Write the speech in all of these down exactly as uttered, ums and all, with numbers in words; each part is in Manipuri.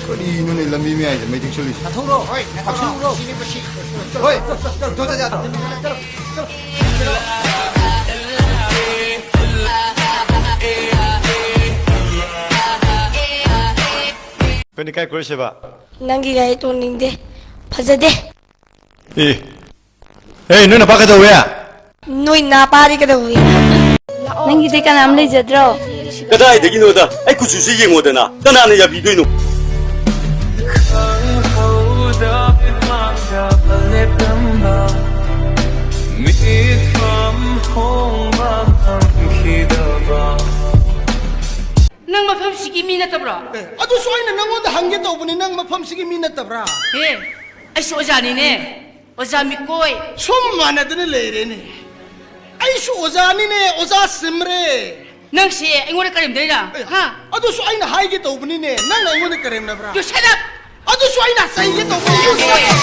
ꯀꯔꯤꯅꯣꯅꯦ ꯂꯝꯕꯤ ꯃꯌꯥꯏꯗ ꯃꯩ ꯇꯤꯛꯁꯜꯂꯤꯁꯤ? ꯊꯧꯔꯣ꯫ ꯍꯣꯏ, ꯊꯧꯔꯣ꯫ ꯍꯣꯏ, ꯆꯠ, ꯆꯠ, ꯆꯠ, ꯆꯠ꯫ ꯑꯩꯈꯣꯏꯅ ꯀꯥꯏ ꯀꯣꯏꯔꯨꯁꯦꯕ? ꯅꯪꯒꯤ ꯒꯥꯔꯤ ꯇꯣꯡꯅꯤꯡꯗꯦ, ꯐꯖꯗꯦ꯫ ꯑꯦ, ꯑꯦ, ꯅꯣꯏ ꯅꯄꯥ ꯀꯩꯗꯧꯋꯦ? ꯅꯣꯏ ꯅꯄꯥꯗꯤ ꯀꯩꯗꯧꯋꯦ? ꯅꯪꯒꯤꯗꯤ ꯀꯅꯥꯝ ꯂꯩꯖꯗ꯭ꯔꯣ? ꯀꯗꯥꯏꯗꯒꯤꯅꯣꯗ? ꯑꯩ ꯀꯨꯆꯨꯁꯦ ꯌꯦꯡꯉꯣꯗꯅ, ꯀꯅꯥꯅ ꯌꯥꯕꯤꯗꯣꯏꯅꯣ? ꯈꯪꯍꯧꯗ ꯃꯤꯠꯃꯥꯡꯗ ꯂꯦꯞꯂꯝꯕ ꯃꯤꯠꯐꯝ ꯍꯣꯡꯕ ꯉꯝꯈꯤꯗꯕ꯫ ꯅꯪ ꯃꯐꯝꯁꯤꯒꯤ ꯃꯤ ꯅꯠꯇꯕ꯭ꯔꯣ? ꯑꯦ, ꯑꯗꯨꯁꯨ ꯑꯩꯅ ꯅꯪꯉꯣꯟꯗ ꯍꯪꯒꯦ ꯇꯧꯕꯅꯤ, ꯅꯪ ꯃꯐꯝꯁꯤꯒꯤ ꯃꯤ ꯅꯠꯇꯕ꯭ꯔꯥ? ꯑꯦ, ꯑꯩꯁꯨ ꯑꯣꯖꯥꯅꯤꯅꯦ, ꯑꯣꯖꯥ ꯃꯤꯀꯣꯏ꯫ ꯁꯨꯝ ꯃꯥꯟꯅꯗꯅ ꯂꯩꯔꯦꯅꯦ꯫ ꯑꯩꯁꯨ ꯑꯣꯖꯥꯅꯤꯅꯦ, ꯑꯣꯖꯥ ꯁꯤꯝꯔꯦ꯫ ꯅꯪꯁꯦ ꯑꯩꯉꯣꯟꯗ ꯀꯔꯦꯝꯗꯩꯔꯥ? ꯑꯦ, ꯍꯥ? ꯑꯗꯨꯁꯨ ꯑꯩꯅ ꯍꯥꯏꯒꯦ ꯇꯧꯕꯅꯤꯅꯦ, ꯅꯪꯅ ꯑꯩꯉꯣꯟꯗ ꯀꯔꯦꯝꯅꯕ꯭ꯔꯥ? You shut up! ꯑꯗꯨꯁꯨ ꯑꯩꯅ ꯆꯩꯒꯦ ꯇꯧꯕꯅꯤ꯫ You shut up!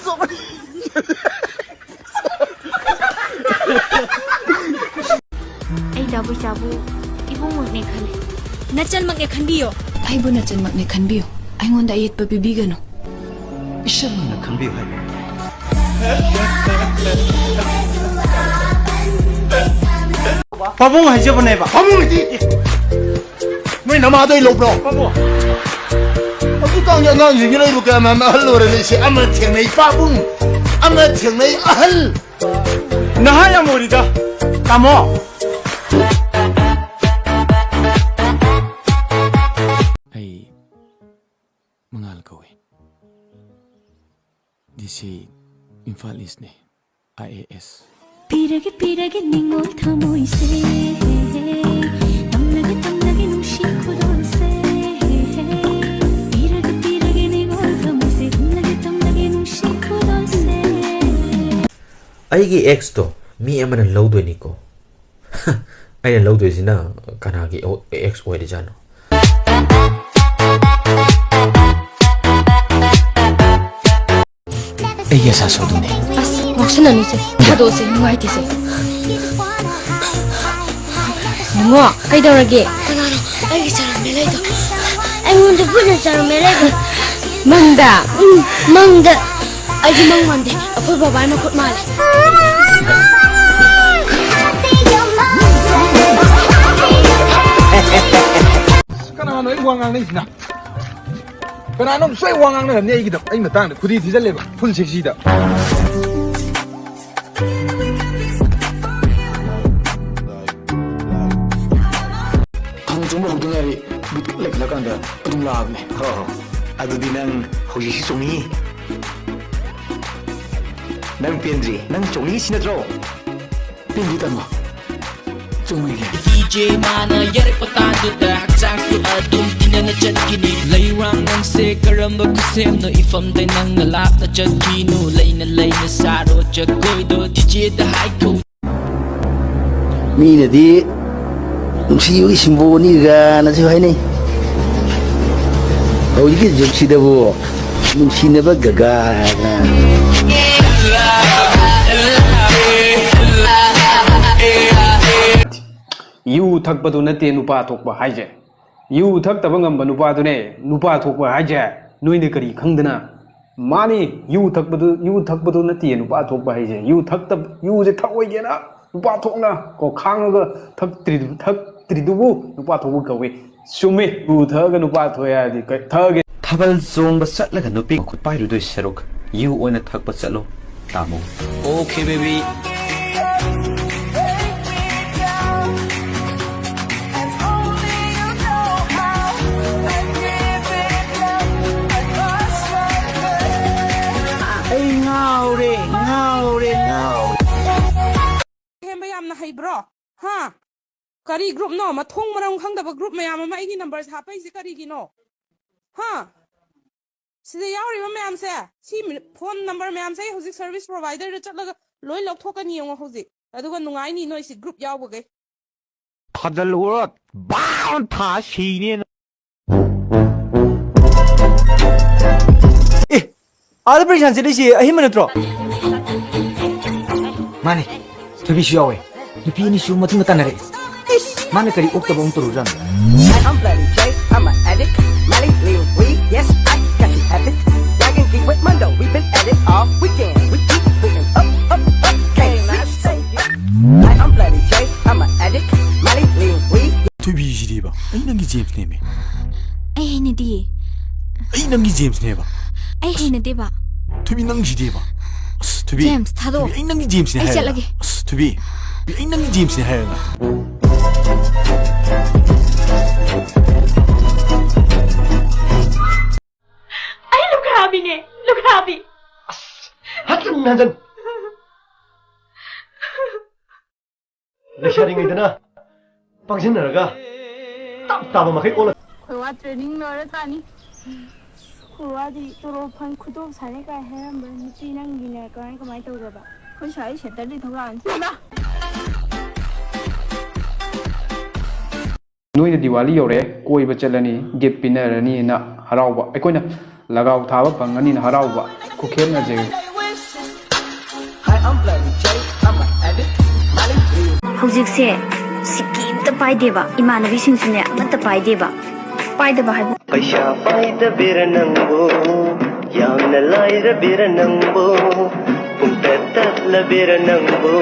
ꯁꯨꯝ ꯑꯩ ꯗꯥꯕꯨꯏ ꯆꯥꯕꯨ ꯏꯕꯨꯡꯃꯛꯅꯦ ꯈꯜꯂꯤ꯫ ꯅꯆꯟꯃꯛꯅꯦ ꯈꯟꯕꯤꯌꯣ꯫ ꯑꯩꯕꯨ ꯅꯆꯟꯃꯛꯅꯦ ꯈꯟꯕꯤꯌꯨ꯫ ꯑꯩꯉꯣꯟꯗ ꯑꯌꯦꯠꯄ ꯄꯤꯕꯤꯒꯅꯨ꯫ ꯏꯆꯟꯃꯛꯅ ꯈꯟꯕꯤꯌꯨ ꯍꯥꯏꯕ꯫ ꯄꯥꯕꯨꯡ ꯍꯥꯏꯖꯕꯅꯦꯕ꯫ ꯄꯥꯕꯨꯡ ꯍꯥꯏꯗꯤ? ꯅꯣꯏ ꯅꯃꯥꯗꯩ ꯂꯧꯕ꯭ꯔꯣ? ꯄꯥꯕꯨꯡ꯫ ꯍꯧꯖꯤꯛꯀꯥꯟꯒꯤ ꯑꯉꯥꯡꯁꯤꯡꯁꯤ ꯂꯩꯕ ꯀꯌꯥ ꯃꯌꯥꯝ ꯑꯍꯜ ꯑꯣꯏꯔꯦ ꯂꯩꯁꯦ꯫ ꯑꯃ ꯊꯦꯡꯅꯩ ꯄꯥꯕꯨꯡ, ꯑꯃ ꯊꯦꯡꯅꯩ ꯑꯍꯜ꯫ ꯅꯍꯥ ꯌꯥꯝ ꯑꯣꯏꯔꯤꯗ, ꯇꯥꯃꯣ꯫ ꯑꯩ ꯃꯉꯥꯜ ꯀꯧꯏ꯫ ꯗꯤ ꯁꯤ ꯏꯝꯐꯥꯜ ꯏꯁꯅꯦ, ꯑꯥꯏ ꯑꯦ ꯑꯦꯁ꯫ ꯄꯤꯔꯒꯦ, ꯄꯤꯔꯒꯦ ꯅꯤꯡꯉꯣꯜ ꯊꯃꯣꯏꯁꯦ, ꯇꯝꯂꯒꯦ, ꯇꯝꯂꯒꯦ ꯅꯨꯡꯁꯤ ꯈꯨꯗꯣꯜꯁꯦ꯫ ꯄꯤꯔꯒꯦ, ꯄꯤꯔꯒꯦ ꯅꯤꯡꯉꯣꯜ ꯊꯃꯣꯏꯁꯦ, ꯇꯝꯂꯒꯦ, ꯇꯝꯂꯒꯦ ꯅꯨꯡꯁꯤ ꯈꯨꯗꯣꯜꯁꯦ꯫ ꯑꯩꯒꯤ ꯑꯦꯛꯁꯇꯣ ꯃꯤ ꯑꯃꯅ ꯂꯧꯗꯣꯏꯅꯤꯀꯣ꯫ ꯑꯩꯅ ꯂꯧꯗꯣꯏꯁꯤꯅ ꯀꯅꯥꯒꯤ ꯑꯦꯛꯁ ꯑꯣꯏꯔꯤꯖꯥꯠꯅꯣ? ꯑꯩꯒꯤ ꯑꯁꯥꯁꯨ ꯑꯗꯨꯅꯤ꯫ ꯉꯥꯎꯁꯟꯅꯅꯨꯁꯦ, ꯊꯥꯗꯣꯛꯑꯁꯦ, ꯅꯨꯡꯉꯥꯏꯇꯦꯁꯦ꯫ ꯏꯕꯨꯡꯉꯣ, ꯀꯩꯗꯧꯔꯒꯦ? ꯀꯅꯥꯅꯣ ꯑꯩꯒꯤ ꯆꯔꯝꯃꯦ ꯂꯩꯗꯣ? ꯑꯩꯉꯣꯟꯗ ꯚꯨꯠꯅ ꯆꯔꯝꯃꯦ ꯂꯩꯗꯣ꯫ ꯃꯪꯗ? ꯎꯝ, ꯃꯪꯗ꯫ ꯑꯩꯗꯤ ꯃꯪ ꯃꯥꯟꯗꯦ, ꯑꯩꯈꯣꯏ ꯕꯕꯥꯒꯤ ꯃꯈꯨꯠ ꯃꯥꯜꯂꯦ꯫ ꯀꯅꯥꯅꯣ ꯑꯩ ꯋꯥ ꯉꯥꯡꯅꯩꯁꯤꯅ? ꯀꯅꯥꯅꯣꯝ ꯁꯣꯏ ꯋꯥ ꯉꯥꯡꯅꯔꯝꯅꯤ ꯑꯩꯒꯤꯗ, ꯑꯩ ꯃꯇꯥꯡꯗ ꯈꯨꯗꯤ ꯊꯤꯖꯜꯂꯦꯕ ꯐꯨꯜ ꯁꯦꯛꯁꯤꯗ꯫ ꯊꯥꯡ ꯆꯣꯡꯕ ꯍꯧꯗ ꯉꯥꯏꯔꯤ, ꯕꯤꯠ ꯂꯩꯈꯠꯂꯀꯥꯟꯗ ꯑꯗꯨꯝ ꯂꯥꯛꯑꯕꯅꯦ꯫ ꯍꯣ ꯍꯣ꯫ ꯑꯗꯨꯗꯤ ꯅꯪ ꯍꯧꯖꯤꯛꯁꯨ ꯆꯣꯡꯅꯤꯡꯉꯤ? ꯅꯪ ꯄꯦꯟꯗ꯭ꯔꯤ? ꯅꯪ ꯆꯣꯡꯅꯤꯡꯉꯤꯁꯤ ꯅꯠꯇ꯭ꯔꯣ? ꯄꯦꯟꯗ꯭ꯔꯤ ꯇꯥꯃꯣ꯫ ꯆꯣꯡꯉꯒꯦ꯫ ꯗꯤꯖꯦ ꯃꯥꯅ ꯌꯥꯔꯛꯄ ꯇꯥꯟꯗꯨꯗ ꯍꯛꯆꯥꯡꯁꯨ ꯑꯗꯨꯝ ꯇꯤꯟꯅꯅ ꯆꯠꯈꯤꯅꯤ꯫ ꯂꯩꯔꯥꯡ ꯅꯪꯁꯦ ꯀꯔꯝꯕ ꯈꯨꯁꯦꯝꯅꯣ? ꯏꯐꯝꯗꯩ ꯅꯪꯅ ꯂꯥꯞꯅ ꯆꯠꯈꯤꯅꯨ꯫ ꯂꯩꯅ ꯂꯩꯅ ꯁꯥꯔꯣ ꯖꯒꯣꯏꯗꯣ ꯗꯤꯖꯦꯗ ꯍꯥꯏꯈꯣ꯫ ꯃꯤꯅꯗꯤ ꯅꯨꯡꯁꯤꯕꯒꯤ ꯁꯤꯝꯕꯣꯜꯅꯤ ꯀꯥꯏꯅꯁꯨ ꯍꯥꯏꯅꯩ꯫ ꯍꯧꯖꯤꯛꯀꯤ ꯖꯨꯒꯁꯤꯗꯕꯨ ꯅꯨꯡꯁꯤꯅꯕ ꯒꯒꯥ ꯍꯥꯏꯅ꯫ ꯌꯨ ꯊꯛꯄꯗꯨ ꯅꯠꯇꯦ ꯅꯨꯄꯥ ꯊꯣꯛꯄ ꯍꯥꯏꯁꯦ꯫ ꯌꯨ ꯊꯛꯇꯕ ꯉꯝꯕ ꯅꯨꯄꯥꯗꯨꯅꯦ ꯅꯨꯄꯥ ꯊꯣꯛꯄ ꯍꯥꯏꯁꯦ꯫ ꯅꯣꯏꯅ ꯀꯔꯤ ꯈꯪꯗꯅ? ꯃꯥꯅꯤ, ꯌꯨ ꯊꯛꯄꯗꯨ, ꯌꯨ ꯊꯛꯄꯗꯨ ꯅꯠꯇꯦ ꯅꯨꯄꯥ ꯊꯣꯛꯄ ꯍꯥꯏꯁꯦ꯫ ꯌꯨ ꯊꯛꯇꯕ, ꯌꯨꯁꯦ ꯊꯛꯑꯣꯏꯒꯦꯅ ꯅꯨꯄꯥ ꯊꯣꯛꯅ ꯀꯣ ꯈꯥꯡꯉꯒ ꯊꯛꯇ꯭ꯔꯤ-, ꯊꯛꯇ꯭ꯔꯤꯗꯨꯕꯨ ꯅꯨꯄꯥ ꯊꯣꯛꯄ ꯀꯧꯏ꯫ ꯆꯨꯝꯃꯤ, ꯌꯨ ꯊꯛꯑꯒ ꯅꯨꯄꯥ ꯊꯣꯛꯑꯦ ꯍꯥꯏꯔꯗꯤ ꯀꯩ-, ꯊꯛꯑꯒꯦ꯫ ꯊꯥꯕꯜ ꯆꯣꯡꯕ ꯆꯠꯂꯒ ꯅꯨꯄꯤ ꯃꯈꯨꯠ ꯄꯥꯏꯔꯨꯗꯣꯏ ꯁꯔꯨꯛ ꯌꯨ ꯑꯣꯏꯅ ꯊꯛꯄ ꯆꯠꯂꯣ, ꯇꯥꯃꯣ꯫ Okay, baby. ꯑꯩ ꯉꯥꯎꯔꯦ, ꯉꯥꯎꯔꯦ, ꯉꯥꯎꯔꯦ꯫ ꯍꯦꯟꯕ ꯌꯥꯝꯅ ꯍꯩꯕ꯭ꯔꯣ? ꯍꯥ? ꯀꯔꯤ ꯒ꯭ꯔꯨꯞꯅꯣ? ꯃꯊꯣꯡ ꯃꯔꯝ ꯈꯪꯗꯕ ꯒ꯭ꯔꯨꯞ ꯃꯌꯥꯝ ꯑꯃ ꯑꯩꯒꯤ ꯅꯝꯕꯔꯁꯦ ꯍꯥꯞꯄꯛꯏꯁꯦ ꯀꯔꯤꯒꯤꯅꯣ? ꯍꯥ? ꯁꯤꯗ ꯌꯥꯎꯔꯤꯕ ꯃꯌꯥꯝꯁꯦ, ꯁꯤ ꯃꯤ-, ꯐꯣꯟ ꯅꯝꯕꯔ ꯃꯌꯥꯝꯁꯦ ꯑꯩ ꯍꯧꯖꯤꯛ ꯁꯔꯚꯤꯁ ꯄ꯭ꯔꯣꯚꯥꯏꯗꯔꯗ ꯆꯠꯂꯒ ꯂꯣꯏ ꯂꯧꯊꯣꯛꯀꯅꯤ, ꯌꯦꯡꯉꯣ ꯍꯧꯖꯤꯛ꯫ ꯑꯗꯨꯒ ꯅꯨꯡꯉꯥꯏꯅꯤ ꯅꯣꯏ ꯁꯤ ꯒ꯭ꯔꯨꯞ ꯌꯥꯎꯕꯈꯩ꯫ ꯊꯥꯖꯜꯂꯨꯔꯣ, ꯕꯥꯎ ꯊꯥ ꯁꯤꯅꯦꯅ꯫ ꯑꯦ, ꯑꯥꯗ ꯄꯔꯤꯁꯥꯟ ꯆꯠꯂꯤꯁꯤ ꯑꯍꯦꯟꯕ ꯅꯠꯇ꯭ꯔꯣ? ꯃꯥꯅꯦ, ꯊꯣꯏꯕꯤꯁꯨ ꯌꯥꯎꯋꯦ꯫ ꯅꯨꯄꯤ ꯑꯅꯤꯁꯨ ꯃꯇꯨꯡꯗ ꯇꯥꯟꯅꯔꯛꯑꯦ꯫ ꯏꯁ, ꯃꯥꯅ ꯀꯔꯤ ꯑꯣꯛꯇꯕ ꯑꯃꯨꯛ ꯇꯧꯔꯨꯖꯥꯠꯅꯣ? I'm Bloody J, I'm an addict. Molly, lean, weed, yes, I got you habit. Wagon geek with Mundo, we been at it all weekend. We keep putting up, up, up, can't stop. I'm Bloody J, I'm an addict. Molly, lean, weed. ꯊꯣꯏꯕꯤꯁꯤꯗꯤꯕ, ꯑꯩ ꯅꯪꯒꯤ ꯖꯦꯝꯁꯅꯦꯃꯤ꯫ ꯑꯩ ꯍꯩꯅꯗꯤꯌꯦ꯫ ꯑꯩ ꯅꯪꯒꯤ ꯖꯦꯝꯁꯅꯦꯕ꯫ ꯑꯩ ꯍꯩꯅꯗꯦꯕ꯫ ꯊꯣꯏꯕꯤ, ꯅꯪꯁꯤꯗꯤꯕ꯫ ꯑꯁ, ꯊꯣꯏꯕꯤ꯫ ꯖꯦꯝꯁ, ꯊꯥꯗꯣꯛ꯫ ꯊꯣꯏꯕꯤ, ꯑꯩ ꯅꯪꯒꯤ ꯖꯦꯝꯁꯅꯦ ꯑꯩ ꯍꯥꯏꯔꯒ꯫ ꯆꯠꯂꯒꯦ꯫ ꯑꯁ, ꯊꯣꯏꯕꯤ꯫ ꯊꯣꯏꯕꯤ, ꯑꯩ ꯅꯪꯒꯤ ꯖꯦꯝꯁꯅꯦ ꯍꯥꯏꯔꯒ꯫ ꯑꯩ ꯂꯨꯈ꯭ꯔꯥꯕꯤꯅꯦ, ꯂꯨꯈ꯭ꯔꯥꯕꯤ꯫ ꯑꯁ, ꯍꯟꯖꯟ ꯍꯟꯖꯟ꯫ ꯂꯩꯁꯥꯔꯤꯉꯩꯗꯅ ꯄꯪꯁꯤꯟꯅꯔꯒ ꯇꯞ ꯇꯥꯕ ꯃꯈꯩ ꯑꯣꯜꯂ꯫ ꯈꯣꯏꯋꯥ ꯇ꯭ꯔꯦꯅꯤꯡ ꯂꯣꯏꯔ ꯆꯥꯅꯤ꯫ ꯈꯣꯏꯋꯥꯗꯤ ꯇꯣꯂꯣꯞ ꯐꯪ ꯈꯨꯗꯣꯞ ꯁꯥꯅꯤ ꯀꯥꯏ ꯍꯥꯏꯔꯝꯕ ꯅꯨꯄꯤ ꯅꯪꯒꯤꯅ ꯀꯃꯥꯏ ꯀꯃꯥꯏ ꯇꯧꯈ꯭ꯔꯕ? ꯑꯩꯈꯣꯏ ꯁ꯭ꯋꯥꯏ ꯁꯦꯟꯇꯔꯗꯤ ꯊꯣꯛꯂꯛꯑꯅꯤ꯫ ꯏꯃꯥ! ꯅꯣꯏꯅ ꯗꯤꯋꯥꯂꯤ ꯌꯧꯔꯛꯑꯦ, ꯀꯣꯏꯕ ꯆꯠꯂꯅꯤ, ꯒꯤꯐ ꯄꯤꯅꯔꯅꯤꯅ ꯍꯔꯥꯎꯕ꯫ ꯑꯩꯈꯣꯏꯅ ꯂꯒꯥꯎ ꯊꯥꯕ ꯐꯪꯉꯅꯤꯅ ꯍꯔꯥꯎꯕ꯫ ꯈꯨꯈꯦꯟ ꯅꯖꯩ꯫ ꯍꯧꯖꯤꯛꯁꯦ ꯁꯤꯀꯤ ꯑꯝꯇ ꯄꯥꯏꯗꯦꯕ, ꯏꯃꯥꯟꯅꯕꯤꯁꯤꯡꯁꯨꯅꯦ ꯑꯃꯠꯇ ꯄꯥꯏꯗꯦꯕ꯫ ꯄꯥꯏꯗꯕ ꯍꯥꯏꯕꯨ ꯄꯩꯁꯥ ꯄꯥꯏꯗꯕꯤꯔ ꯅꯪꯕꯨ, ꯌꯥꯝꯅ ꯂꯥꯏꯔꯕꯤꯔ ꯅꯪꯕꯨ, ꯄꯨꯡꯇꯠ ꯇꯠꯂꯕꯤꯔ ꯅꯪꯕꯨ꯫